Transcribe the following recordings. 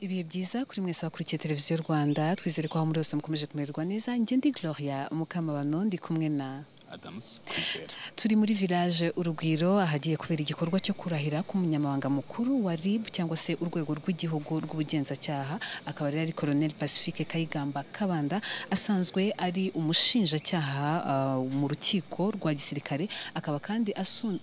Ibihe byiza kuri mwese wakurikiye Televiziyo Rwanda, twizere ko aho muri hose mukomeje kumererwa neza. Njye ndi Gloria Mukamabano, ndi kumwe na Adams Kwizera. Turi muri Village Urugwiro ahagiye kubera igikorwa cyo kurahira k'umunyamabanga mukuru wa RIB cyangwa se urwego rw'igihugu rw'ubugenzacyaha, akaba rero ari Colonel Pacifique Kayigamba Kabanda, asanzwe ari umushinjacyaha mu rukiko rwa gisirikare, akaba kandi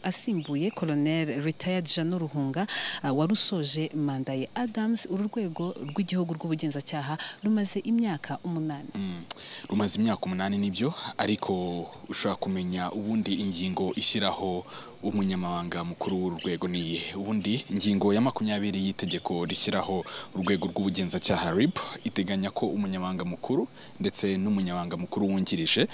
asimbuye Colonel Retired Jean Ruhunga wari usoje manda ye. Adams, uru rwego rw'igihugu rw'ubugenzacyaha rumaze imyaka 8. Rumaze imyaka 8 nibyo, ariko ushobora kumenya ubundi ingingo ishyiraho umunyamabanga mukuru w'urwego ni ubundi ingingo ya 20 y'itegeko rishyiraho urwego rw'ubugenzacyaha RIB iteganya ko umunyamabanga mukuru ndetse n'umunyamabanga mukuru wungirije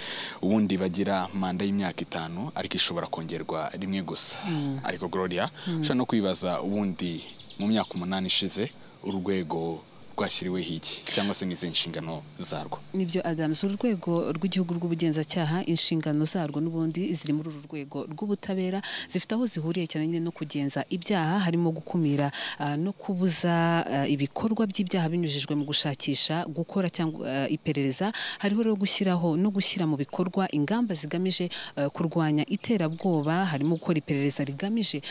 ubundi bagira manda y'imyaka 5, ariko ishobora kongerwa rimwe gusa. Ariko Gloria, ushobora no kwibaza ubundi mu myaka 8 ishize urwego rwashyiriweho iki cyangwa se n'izi nshingano zarwo. Nibyo Adams, urwego rw'igihugu rw'ubugenzacyaha inshingano zarwo n'ubundi ziri muri uru rwego rw'ubutabera, zifite aho zihuriye cyane no kugenza ibyaha, harimo gukumira no kubuza ibikorwa by'ibyaha binyujijwe mu gushakisha, gukora cyangwa iperereza. Hariho rero gushyiraho no gushyira mu bikorwa ingamba zigamije kurwanya iterabwoba, harimo gukora iperereza rigamije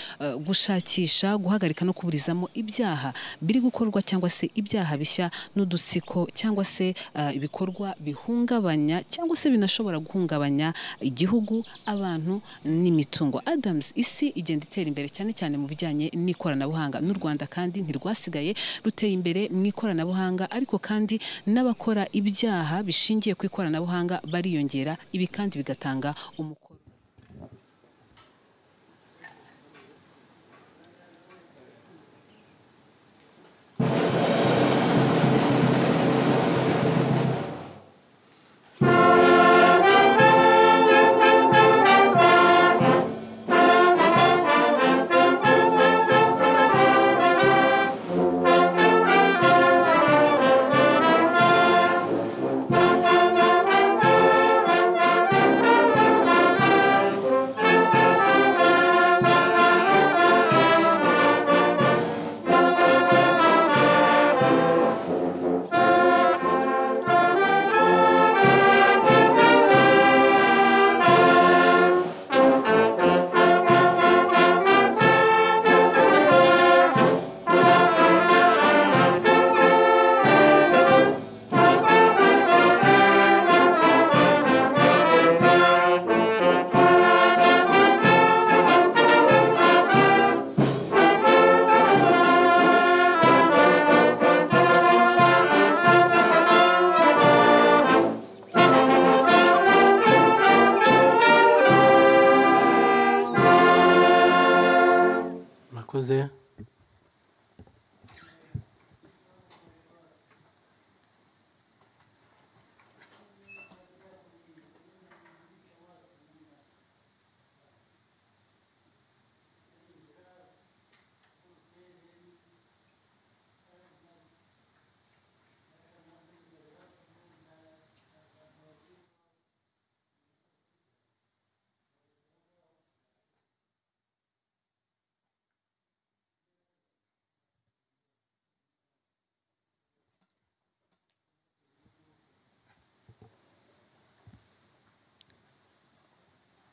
gushakisha, guhagarika no kuburizamo ibyaha biri gukorwa cyangwa se ibyaha bishya n'udutsiko cyangwa se ibikorwa bihungabanya cyangwa se binashobora guhungabanya igihugu, abantu n'imitungo. Adams, isi igenda itera imbere cyane cyane mu bijyanye n'ikoranabuhanga, n'u Rwanda kandi ntirwasigaye, ruteye imbere mu ikoranabuhanga, ariko kandi n'abakora ibyaha bishingiye ku ikoranabuhanga bariyongera, ibi kandi bigatanga umukoro.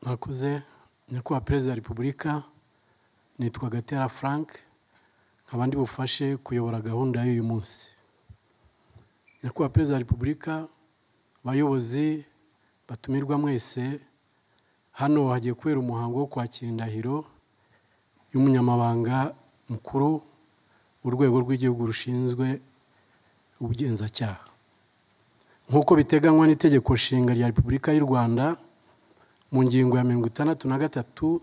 Mwakoze Nyakubahwa Perezida wa Repubulika, nitwa Gatera Frank, nkaba ndi bufashe kuyobora gahunda y'uyu munsi. Nyakubahwa Perezida wa Repubulika, abayobozi batumirwa mwese, hano hagiye kubera umuhango wo kwakira indahiro y'umunyamabanga mukuru w'urwego rw'igihugu rushinzwe ubugenzacyaha. Nk'uko biteganywa n'itegeko nshinga rya Repubulika y'u Rwanda mu ngingo ya 63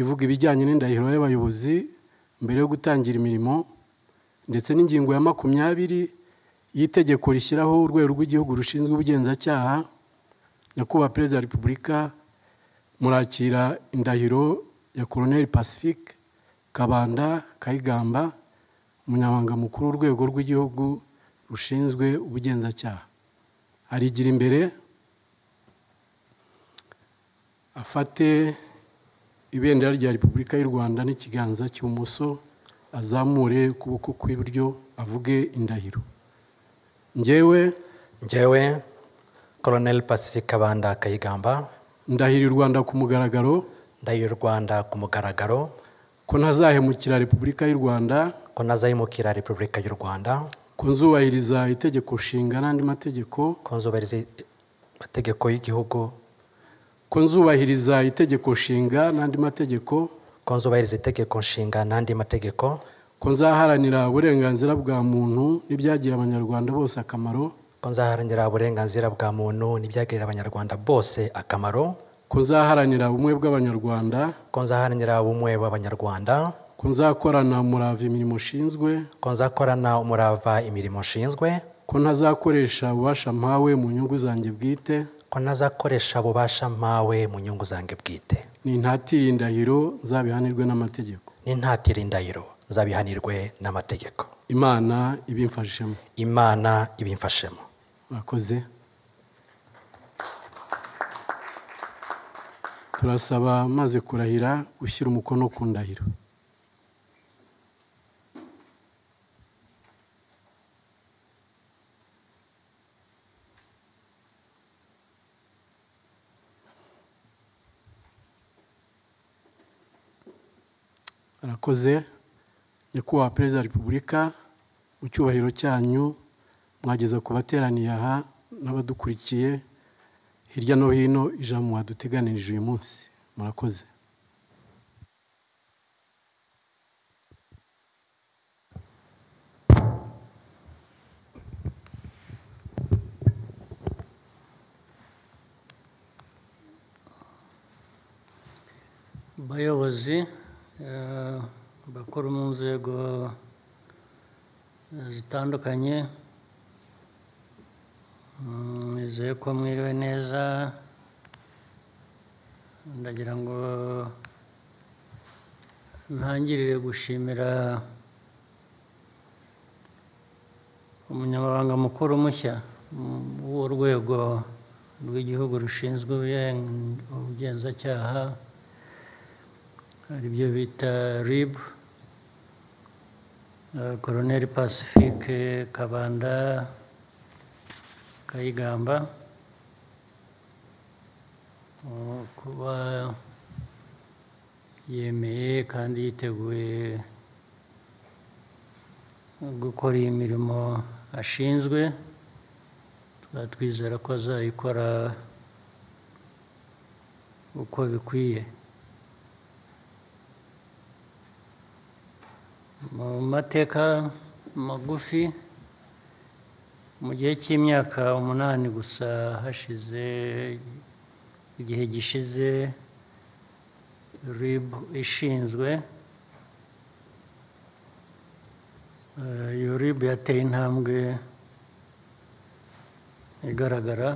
ivuga ibijyanye n'indahiro y'abayobozi mbere yo gutangira imirimo, ndetse n'ingingo ya 20 y'itegeko rishyiraho urwego rw'igihugu rushinzwe ubugenzacyaha, Nyakubahwa Perezida wa Repubulika, murakira indahiro ya Colonel Pacifique Kabanda Kayigamba, umunyamabanga mukuru w'urwego rw'igihugu rushinzwe ubugenzacyaha. Arigira imbere afate ibendera rya Repubulika y'u Rwanda n'ikiganza cy'ubumoso, azamure ukuboko kw'iburyo avuge indahiro. Njyewe Colonel Pacifique Kabanda Kayigamba, ndahira u Rwanda ku mugaragaro, ndahira u Rwanda ku mugaragaro, ko ntazahemukira Repubulika y'u Rwanda, ko ntazahemukira Repubulika y'u Rwanda, ko nzubahiriza itegeko nshinga n'andi mategeko, ko nzubahiriza amategeko y'igihugu, ko nzubahiriza itegeko nshinga n'andi mategeko, ko nzubahiriza itegeko nshinga n'andi mategeko, ko nzaharanira uburenganzira bwa muntu n'ibyagirira Abanyarwanda bose akamaro, ko nzaharanira uburenganzira bwa muntu n'ibyagirira Abanyarwanda bose akamaro, ko nzaharanira ubumwe bw'Abanyarwanda, ko nzaharanira ubumwe bw'Abanyarwanda, ko nzakorana umurava imirimo nshinzwe, ko nzakorana umurava imirimo nshinzwe, ko ntazakoresha ububasha mpawe mu nyungu zanjye bwite, ko ntazakoresha ububasha mpawe mu nyungu zanjye bwite, nintatira indahiro nzabihanirwe n'amategeko, nintatira indahiro nzabihanirwe n'amategeko. Imana ibimfashemo. Imana ibimfashemo. Murakoze. Turasaba maze kurahira gushyira umukono ku ndahiro. Arakoze. Nyakubahwa Perezida wa Repubulika, mu cyubahiro cyanyu mwageza ku bateraniye aha n'abadukurikiye hirya no hino ijambo mwaduteganirije uyu munsi. Murakoze. Bayobozi bakuru mu nzego zitandukanye, nizeye ko mwiriwe neza. Ndagira ngo ntangirire gushimira umunyamabanga mukuru mushya w'urwego rw'igihugu rushinzwe ubugenzacyaha, aribyo bita RIB, Colonel Pacifique Kabanda Kayigamba, kuba yemeye kandi yiteguye gukora iyi mirimo ashinzwe. Tukaba twizera ko azayikora uko bikwiye. Mu mateka magufi, mu gihe cy'imyaka 8 gusa hashize, igihe gishize RIB ishinzwe, iyo RIB yateye intambwe igaragara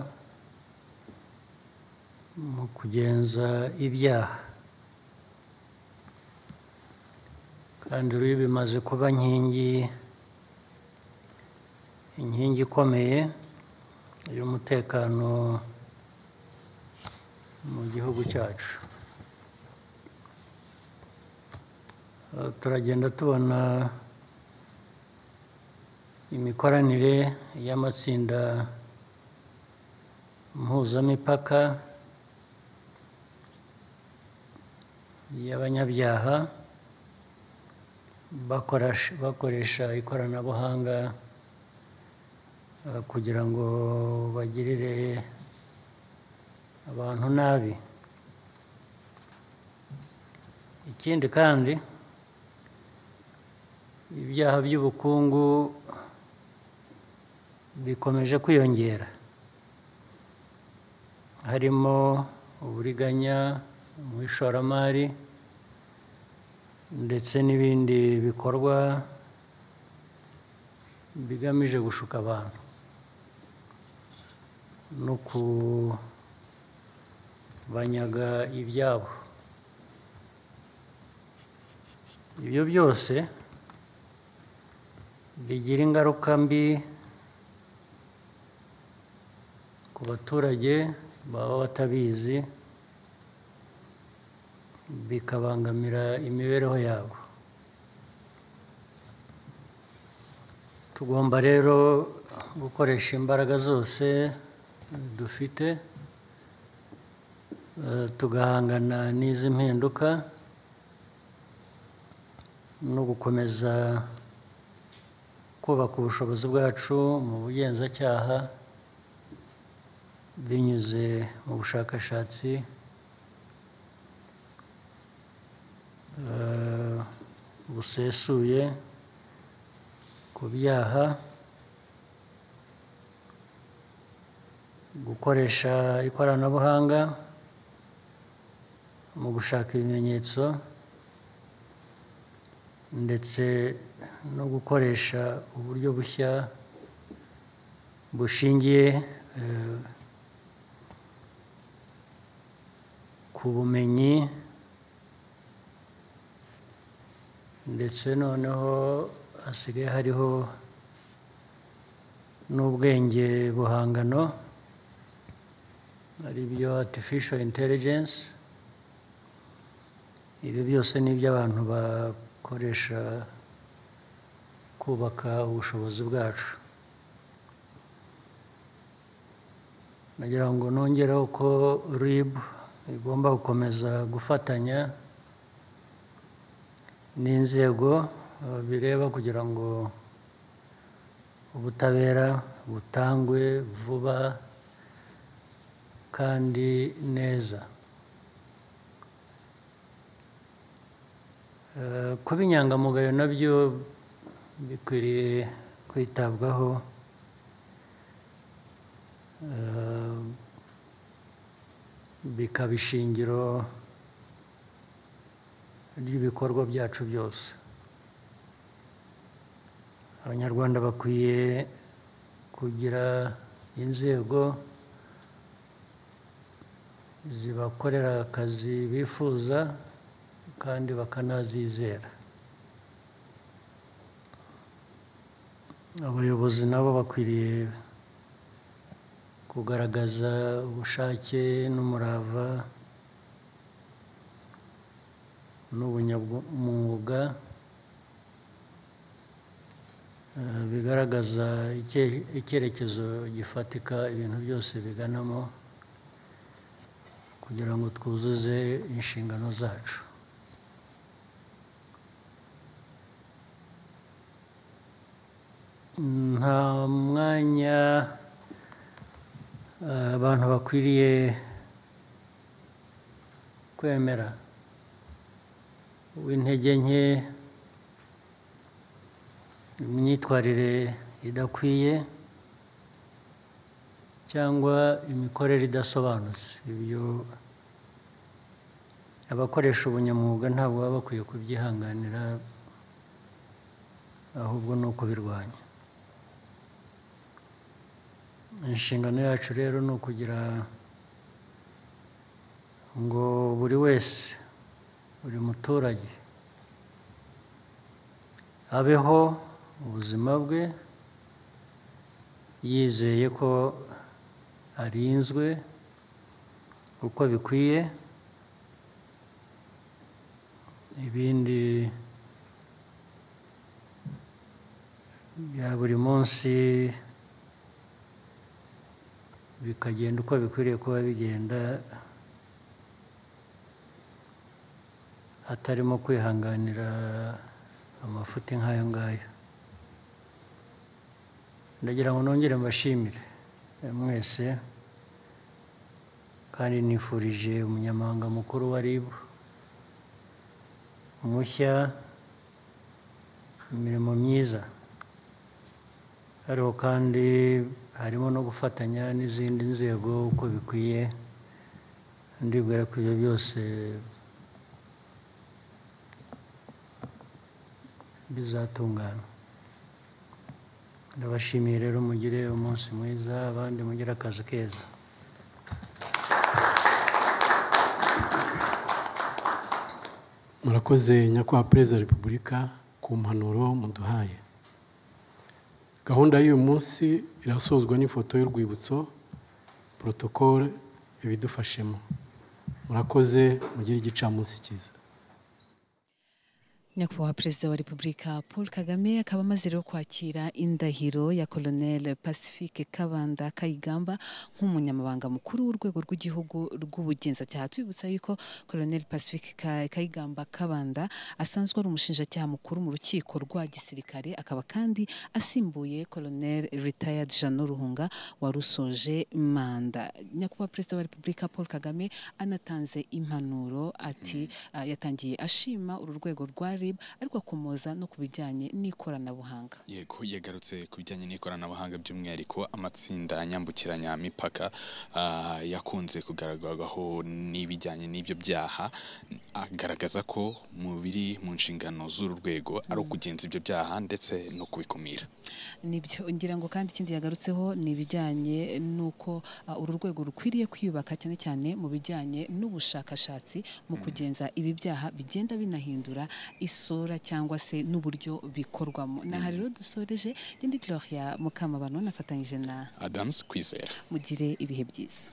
mu kugenza ibyaha, kandi RIB imaze kuba inkingi ikomeye y'umutekano mu gihugu cyacu. Turagenda tubona imikoranire y'amatsinda mpuzamipaka y'abanyabyaha bakoresha ikoranabuhanga kugira ngo bagirire abantu nabi. Ikindi kandi, ibyaha by'ubukungu bikomeje kwiyongera, harimo uburiganya mu ishoramari ndetse n'ibindi bikorwa bigamije gushuka abantu no kubanyaga ibyabo. Ibyo byose bigira ingaruka mbi ku baturage baba batabizi, bikabangamira imibereho yabo. Tugomba rero gukoresha imbaraga zose dufite, tugahangana n'izi mpinduka no gukomeza kubaka ubushobozi bwacu mu bugenzacyaha binyuze mu bushakashatsi busesuye ku byaha, gukoresha ikoranabuhanga mu gushaka ibimenyetso, ndetse no gukoresha uburyo bushya bushingiye ku bumenyi, ndetse noneho hasigaye hariho n'ubwenge buhangano, ari byo artificial intelligence. Ibi byose ni iby'abantu bakoresha kubaka ubushobozi bwacu. Nagira ngo nongereho ko RIB igomba gukomeza gufatanya n'inzego bireba kugira ngo ubutabera butangwe vuba kandi neza. Kuba inyangamugayo nabyo bikwiriye kwitabwaho, bikaba ishingiro ry'ibikorwa byacu byose. Abanyarwanda bakwiye kugira inzego zibakorera akazi bifuza kandi bakanazizera. Abayobozi nabo bakwiriye kugaragaza ubushake n'umurava n'ubunyamwuga bigaragaza icyerekezo gifatika ibintu byose biganamo kugira ngo twuzuze inshingano zacu. Nta mwanya abantu bakwiriye kwemera w'intege nke, imyitwarire idakwiye cyangwa imikorere idasobanutse. Ibyo abakoresha ubunyamwuga ntabwo baba bakwiye kubyihanganira, ahubwo ni ukubirwanya. Inshingano yacu rero ni ukugira ngo buri wese, buri muturage abeho ubuzima bwe yizeye ko arinzwe uko bikwiye, ibindi bya buri munsi bikagenda uko bikwiriye kuba bigenda, hatarimo kwihanganira amafuti nk'ayo ngayo. Ndagira ngo nongere mbashimire mwese, kandi nifurije umunyamabanga mukuru wa RIB mushya imirimo myiza. Ariko kandi harimo no gufatanya n'izindi nzego uko bikwiye. Ndibwira ko ibyo byose bizatungana. Ndabashimiye rero, mugire umunsi mwiza, abandi mugire akazi keza. Murakoze Nyakubahwa Perezida wa Repubulika ku mpanuro muduhaye. Gahunda y'uyu munsi irasozwa n'ifoto y'urwibutso, protocole ibidufashemo. Murakoze, mugire igicamunsi cyiza. Nyakubahwa Perezida wa Repubulika Paul Kagame akaba amaze rero kwakira indahiro ya Colonel Pacifique Kabanda Kayigamba nk'umunyamabanga mukuru w'urwego rw'igihugu rw'ubugenzacyaha. Tubibutsa yuko Colonel Pacifique Kayigamba Kabanda asanzwe ari umushinjacyaha mukuru mu rukiko rwa gisirikare, akaba kandi asimbuye Colonel Retired Jeannot Ruhunga warusoje manda. Nyakubahwa Perezida wa Repubulika Paul Kagame anatanze impanuro ati yatangiye ashima uru rwego rwa RIB, ariko akomoza no ku bijyanye n'ikoranabuhanga. Yego, yagarutse ku bijyanye n'ikoranabuhanga, by'umwihariko amatsinda nyambukiranya mipaka yakunze kugaragaraho n'ibijyanye n'ibyo byaha, agaragaza ko mu biri mu nshingano z'uru rwego ari ukugenza ibyo byaha ndetse no kubikumira. Nibyo, ngira ngo kandi ikindi yagarutseho ni ibijyanye n'uko uru rwego rukwiriye kwiyubaka cyane cyane mu bijyanye n'ubushakashatsi mu kugenza ibi byaha bigenda binahindura isura cyangwa se n'uburyo bikorwamo. Naha rero dusoreje, ndi Gloria Mukamabano nafatanyije na Adams Kwizera. Mugire ibihe byiza.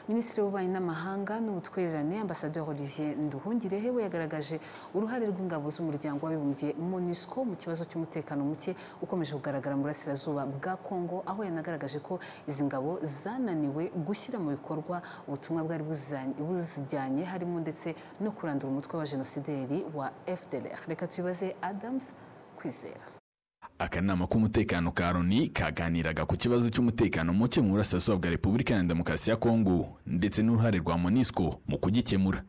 Minisitiri w'Ububanyi n'Amahanga n'Ubutwererane Ambasaderi Olivier Nduhungirehe we yagaragaje uruhare rw'ingabo z'umuryango w'abibumbye MONUSCO mu kibazo cy'umutekano muke ukomeje kugaragara mu burasirazuba bwa Kongo, aho yanagaragaje ko izi ngabo zananiwe gushyira mu bikorwa ubutumwa bwari buzijyanye, harimo ndetse no kurandura umutwe wa jenosideri wa FDLR. Reka tubibaze Adams Kwizera. Akanama k'umutekano ka Loni kaganiraga ku kibazo cy'umutekano muke mu burasirazuba bwa Repubulika ya Demokarasi ya Kongo ndetse n'uruhare rwa MONUSCO mu kugikemura.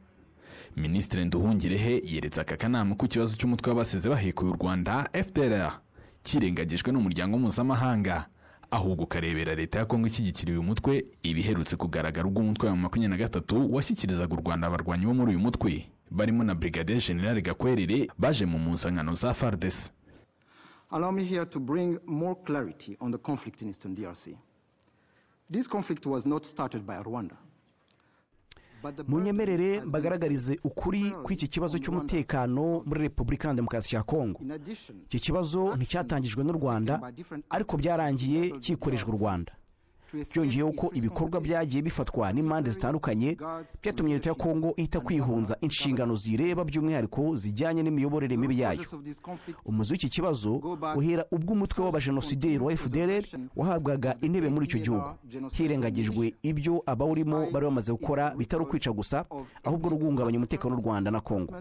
Minisitiri Nduhungirehe yeretse aka kanama ku kibazo cy'umutwe w'abasize bahekuye u Rwanda FDLR kirengagijwe n'umuryango mpuzamahanga, ahubwo ukarebera leta ya Kongo ishyigikira uyu mutwe. Ibiherutse kugaragara ubwo umutwe wa 23 washyikirizaga u Rwanda abarwanyi bo muri uyu mutwe barimo na Brigadier General Gakwerere baje mu mpuzankano za FARDC. Allow me here to bring more clarity on the conflict in Eastern DRC. This conflict was not started by Rwanda. Munyemerere mbagaragarize ukuri kw'iki kibazo cy'umutekano muri Repubulika ya Demokarasi ya Kongo. Iki kibazo nticyatangijwe n'u Rwanda, ariko byarangiye cyikorejwe u Rwanda. Byongeyeho ko ibikorwa byagiye bifatwa n'impande zitandukanye byatumye leta ya Kongo ihita kwihunza inshingano zireba by'umwihariko zijyanye n'imiyoborere mibi yayo. Umuzi w'iki kibazo uhera ubwo umutwe w'abajenosideri wa FDLR wahabwaga intebe muri icyo gihugu, hirengagijwe ibyo abawurimo bari bamaze gukora bitari ukwica gusa, ahubwo no guhungabanya umutekano w'u Rwanda na Kongo.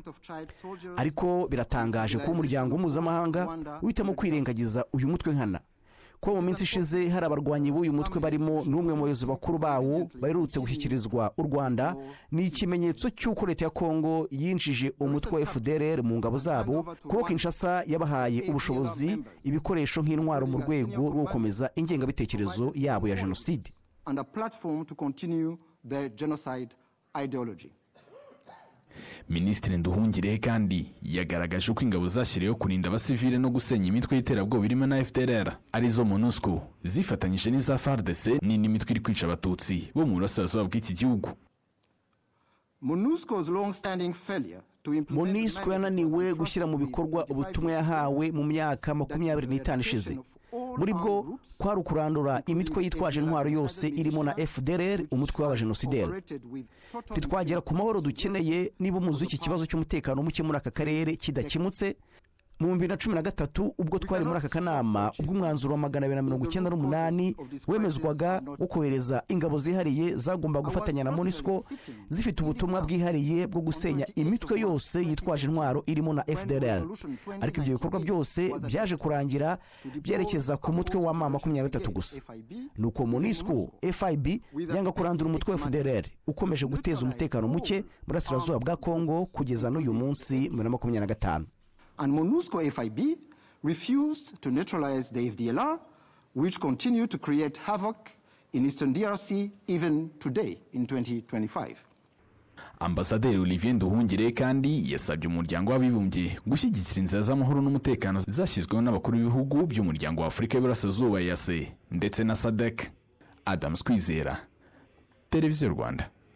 Ariko biratangaje ko umuryango mpuzamahanga uhitamo kwirengagiza uyu mutwe nkana, ko mu minsi ishize hari abarwanyi b'uyu mutwe barimo n'umwe mu bayobozi bakuru bawo baherutse gushyikirizwa u Rwanda. Ni ikimenyetso cy'uko leta ya Kongo yinjije umutwe wa FDLR mu ngabo zabo, kuko Kinshasa yabahaye ubushobozi, ibikoresho nk'intwaro mu rwego rwo gukomeza ingengabitekerezo yabo ya jenoside. And a platform to continue their genocide ideology. Minisitiri Nduhungirehe kandi yagaragaje uko ingabo zashyiriweho kurinda abasivile no gusenya imitwe y'iterabwoba irimo na FDLR arizo MONUSCO zifatanyije n'iza FARDC n'indi mitwe iri kwica abatutsi bo mu burasirazuba bw'iki gihugu. MONUSCO's long-standing failure to implement MONUSCO yananiwe gushyira mu bikorwa ubutumwa yahawe mu myaka 25 ishize. Muri bwo kwari ukurandura imitwe yitwaje intwaro yose irimo na FDLR, umutwe w'abajenosideri. Ntitwagera ku mahoro dukeneye niba umuzi w'iki kibazo cy'umutekano muke muri aka karere kidakemutse. Mu 2013 ubwo twari muri aka kanama, ubwo umwanzuro wa 298 wemezwaga wo kohereza ingabo zihariye zagomba gufatanya na MONUSCO zifite ubutumwa bwihariye bwo gusenya imitwe yose yitwaje intwaro irimo na FDLR. Ariko ibyo bikorwa byose byaje kurangira byerekeza ku mutwe wa M23 gusa. Nuko MONUSCO FIB yanga kurandura umutwe wa FDLR ukomeje guteza umutekano muke burasirazuba bwa Kongo kugeza n'uyu munsi muri 2025. And MONUSCO FIB refused to neutralize the FDLR, which continued to create havoc in Eastern DRC even today in 2025. Ambasaderi Olivier Nduhungirehe kandi yasabye umuryango w'abibumbye gushyigikira inzira z'amahoro n'umutekano zashyizweho n'abakuru b'ibihugu by'umuryango wa Afurika y'Iburasirazuba EAC ndetse na SADC. Adams Kwizera, Televiziyo Rwanda.